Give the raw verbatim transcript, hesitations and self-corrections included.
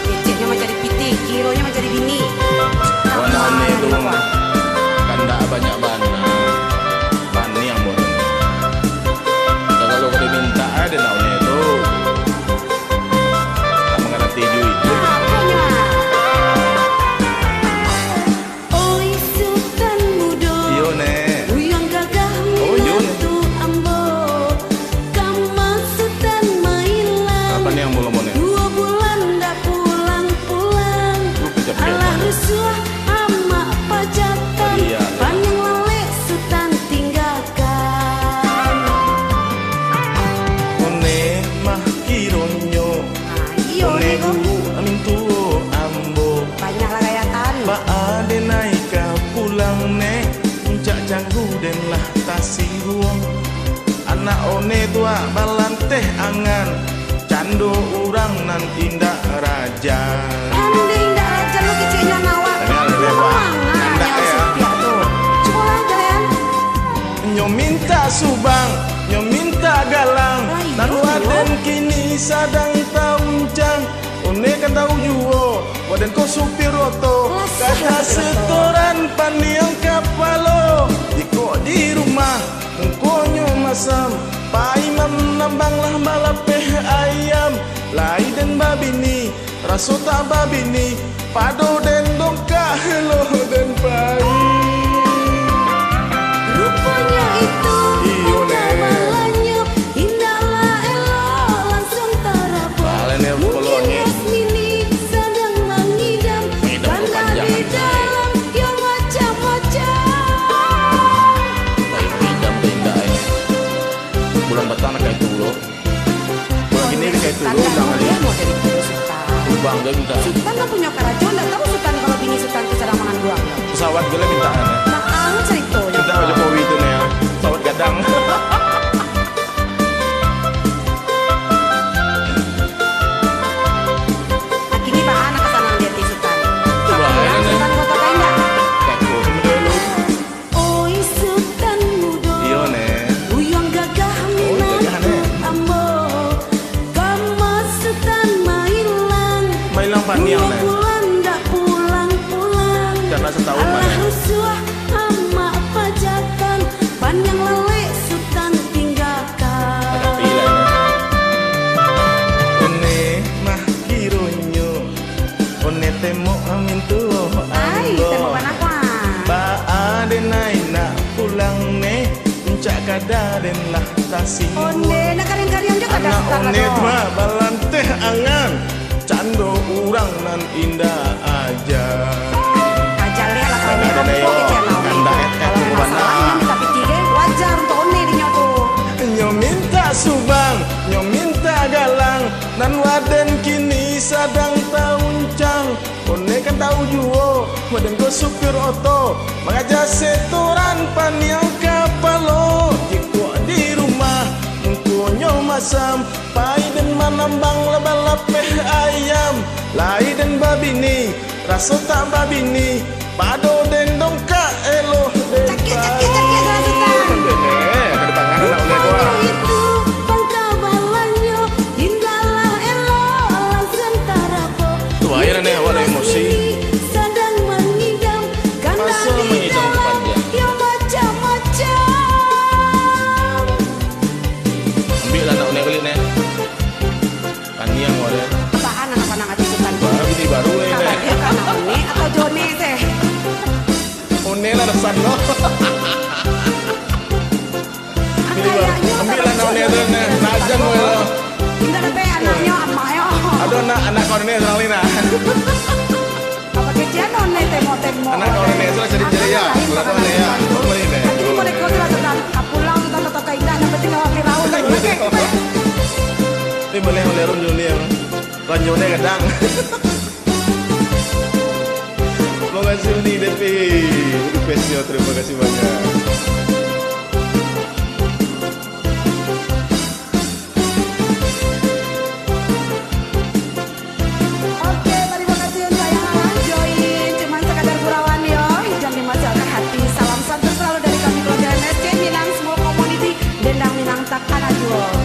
Keceknyo mancari pitih, kironyo mancari bini. Wan One tu kandak banyak bana. Paniang bodoh. Kalau ka dimintak, ado nak One tu. Tak mangarati juo itu. Aponyo? Oi Sutan Mudo, iyo, Nek. Buyuang gagah, oh, iyo, Nek, minantu ambo. Kama Sutan mailang. Apo ni yang bolong-bolong? Duo bulan ndak pulang-pulang. Alah rusuah amak pajatan. Iyo, iyo. Paniang lalek Sutan tinggakan. One mah kironyo. Ah, iyo, One Nek, ko. Guru mintuo ambo. Banyaklah gayatan. Baa den ai ka pulang, Nek, puncak canggu den lah tasingguang. Anak One tu, ah, balanteh angan, cando urang nan indak rajan. Ande indak rajan lo keceknyo anak awak. Dengar, dengar, Wak. Manganyo, ya, si Piak tu. Cubolah kalian. Nyo mintak subang, nyo mintak galang. Lah, iyo, nan Waden kini sadang tauncang. One kan tau juo, Waden ko supir oto. Lah, kata supir oto. Setoran paniang kapalo, jikok di rumah mukonyo masam, pai manambang lah balapeh ayam. Lai den babini, raso tak babini, pado den dongkak, elok den pai. Ruponyo itu, iyo, Nek, pangkabalanyo, indaklah elok langsuang tarabok. Balen, Nek, mungkin kolonyo. Mungkin Rosmini sadang mangidam, ngidam kandak di dalam, yo macam-macam. Baik, ngidam, baik, indak, eh. Bulan batang nak itu, bro. Kalau gini, kayak itu, Sultan, lu udah kali. Dia mau jadi guru Sultan. Bang, dia minta. Sultan kan punya karajo, ndak tahu Sultan kalau bini Sultan tu sadang manganduang. Pesawat gula minta, kan, ya? Nah, anu ceritanya. Minta Pak Jokowi itu, nih, ya. Pesawat gadang. Nah, kini bahan kesanangan di hati Sultan. Itu bahaya, nih. Sultan foto kain nggak? Kaku. Oi Sutan Mudo, iyo, Nek. Buyuang gagah, oh, gagah, minantu, Nek, ambo. Kama Sutan mailang. Mailang paniang, Nek. Duo bulan ndak pulang-pulang. Karena setahun, alah, Nek, rusuah amak pajatan. Paniang lalek Sutan tinggakan. Agak pilih, Nek. One mah kironyo. One temok mintuo ambo. Ai, temok panah, Wan. Baa den ai nak pulang, Nek, puncak kada den lah tasingguang. One, nak kariang-kariang jo kada. Anak Sutan One lah tu, ah, balanteh angan, cando urang nan indak aja. Aja leh lah, kalau den, Nek, ayo, kecek lah, Wan. Kandak, eh, eh, kalau tunggu masalah bana. Ini minta pitih, eh, wajar untuk One dinyo tu. Nyo minta subang, nyo minta galang, nan Waden kini sadang tauncang. One kan tau juo, Waden ko supir oto, mangaja setoran paniang kapalo. Jikok di rumah mukonyo masam, pai den manambang lah balapeh ayam. Lai den babini, raso tak babini, pado den dongkak, elok den. Cakik, cakik, cakik, salah Sutan. Bener, ada di pangan anak ulek gua. Itu pangkabalanyo, indaklah elok langsuang tarabok. Tu aja, Nek, awak dah emosi. Sadang mangidam, kandak di dalam, yo macam-macam. Ambil lah anak ulek balik, Nek. Taniang, Wan, eh. Apaan anak panang ati Sutan tu? Wah, bini baru, eh, Nek. Kalau dia kan One atau Jone, seh? One lah, rasan lo. Ah, bini baru. Kayaknya ambil lah anak One tu, Nek. Nak ajan, Wan, lo. Indak dapek anaknyo, amaknyo. Aduh, anak, anak kau ni, orang lain, nah. Apa kecek One temok-temok. Anak kau ni, tu lah cari-cari, ya. Anak lain, bukan anak Sutan tu. Bukan ini, Nek. Nanti kau dek kau tu lah, Sutan. Pulang tu, Sutan, atau kau indak, yang penting awak viral tu. Oke. Ni boleh, boleh, Rum, Juli, ya. Ranjau ni gadang. Makasih, Uni Devi. Request-nyo, terima kasih banyak. Oke, terima kasih untuk yang lah join. Cuman sekadar gurauan yo, jangan dimasukkan hati. Salam santai selalu dari kami keluarga M S C Minang Small Community, Dendang Minang Takana juo.